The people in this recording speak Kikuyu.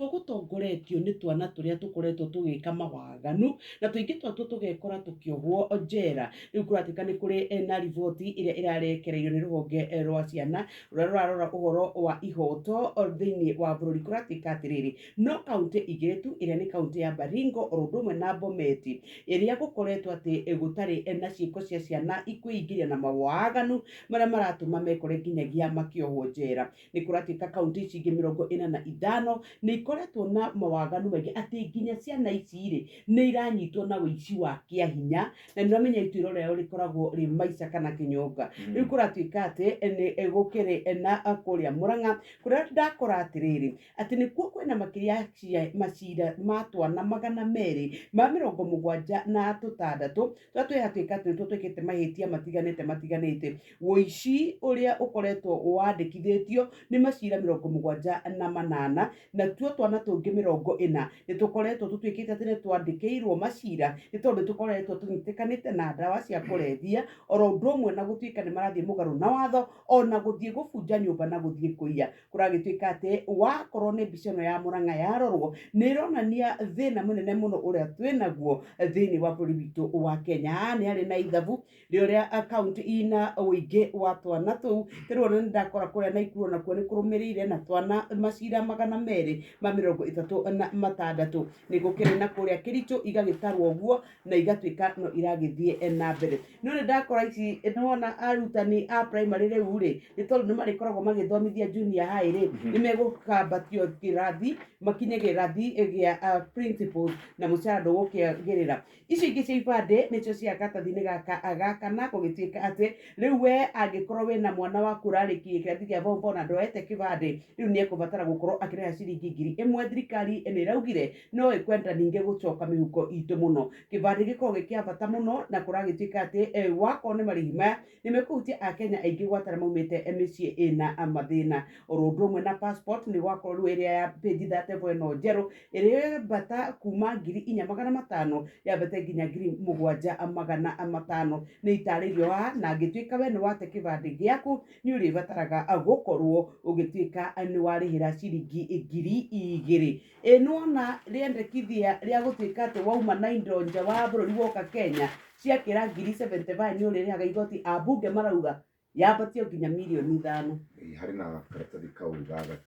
Nakuo gũtongoretio nĩ twana tũrĩa tũkoretwo tũgĩka mawaganu na tũingĩ twatuo tũgekora tũkĩohwo njera. Rĩu kũratuĩka nĩ kũrĩ na riboti ĩrĩa ĩrarekereirio nĩ rũhonge rwa ciana rũrĩa rũrarora ũhoro wa ihoto thĩinĩ wa bũrũri. Kũratuĩka atĩrĩrĩ, no kaũntĩ igĩrĩ tu, ĩrĩa nĩ kaũntĩ ya Baringo oro ũndũ ũmwe na Bomet, ĩrĩa gũkoretwo atĩ gũtarĩ na ciĩko cia ciana ikwĩingĩria na mawaganu marĩa maratũma mekore nginyagia makĩohwo njera. Nĩ kũratuĩka kaũntĩ ici ingĩ 45 nĩ ikoretwo na mawaganu maingĩ atĩ nginya ciana ici rĩ nĩ iranyitwo na ũici wa kĩa hinya, na nĩ ũramenya ituĩro rĩao rĩkoragwo rĩ maica kana kĩnyonga. Rĩu kũratuĩka atĩ nĩ gũkĩrĩ na kũrĩa Mũrang'a kũrĩa ndakora atĩrĩrĩ atĩ nĩkuo kwĩna makĩria ya macira ma twana 276 tũrĩa twĩhatuĩka atĩ nĩtuo twĩkĩte mahĩtia matiganĩte matiganĩte. Ũici ũrĩa ũkoretwo wandĩkithĩtio nĩ macira 78, natuo twana tũngĩ 40 nĩ tũkoretwo tũtuĩkĩte atĩ nĩ twandĩkĩirwo macira nĩ tondũ nĩ tũkoretwo tũnyitĩkanĩte na ndawa cia kũrebia, oro ũndũ ũmwe na gũtuĩka nĩ marathiĩ mũgarũ na watho, ona gũthiĩ gũbunja nyũmba na gũthiĩ kũiya. Kũragĩtuĩka atĩ wakorwo nĩ mbica ĩno ya Mũrang'a yarorwo nĩ ĩronania thĩna mũnene mũno ũrĩa twĩnaguo thĩinĩ wa bũrũri witũ wa Kenya. Haha nĩ harĩ na ithabu rĩa ũrĩa kaũntĩ ina ũingĩ wa twana tũu. Rĩu ona nĩ ndakora kũrĩa Naikuru onakuo nĩ kũrũmĩrĩire na twana macira 236. Nĩ gũkĩrĩ na kũrĩa Kericho igagĩtarwo ũguo na igatuĩka no iragĩthiĩ na mbere. No nĩ ndakora ici nĩwona arutani a primary rĩu rĩ, nĩ tondũ nĩ marĩkoragwo magĩthomithia junior high rĩ, nĩ megũkambatio kĩrathi makinye kĩrathi gĩa principals na mũcara ndũgũkĩagĩrĩra. Icio ingĩ cia ibandĩ nĩcio cia karatathi-inĩ gaka ga kana, gũgĩtuĩka atĩ rĩu we angĩkorwo wĩna mwana waku ũrarĩkirie kĩrathi kĩa form four na ndoete kĩbandĩ, rĩu nĩ ekũbatara gũkorwo akĩrĩha ciringi 1000. Thirikari nĩ ĩraugire no ĩkwenda ningĩ gũcoka mĩhuko itũ mũno. Kĩbandĩ gĩkoragwo gĩ kĩa bata mũno na kũragĩtuĩka atĩ wakorwo nĩ marĩhi maya nĩ mekũhutia Akenya aingĩ gwata arĩa maumĩte mĩciĩ ĩna mathĩna. Oro ũndũ ũmwe na passport nĩ gwakorwo rĩu ĩrĩa ya page 34 ĩno njerũ ĩrĩa ĩrambata kuma 4500 yambate nginya 7500. Nĩ itarĩirio haha, na angĩtuĩka we nĩ wate kĩbandĩ gĩaku nĩ ũrĩbataraga gũkorwo ũgĩtuĩka nĩ warĩhĩra ciringi 2000. Ĩ nĩwona rĩendekithia rĩa gũtuĩka atĩ wauma na indo nja wa bũrũri woka Kenya ciakĩra 75,000 nĩ ũrĩrĩhaga igoti, ambunge marauga yambatio nginya 5 mirioni. Ĩ, harĩ na karatathi kau ga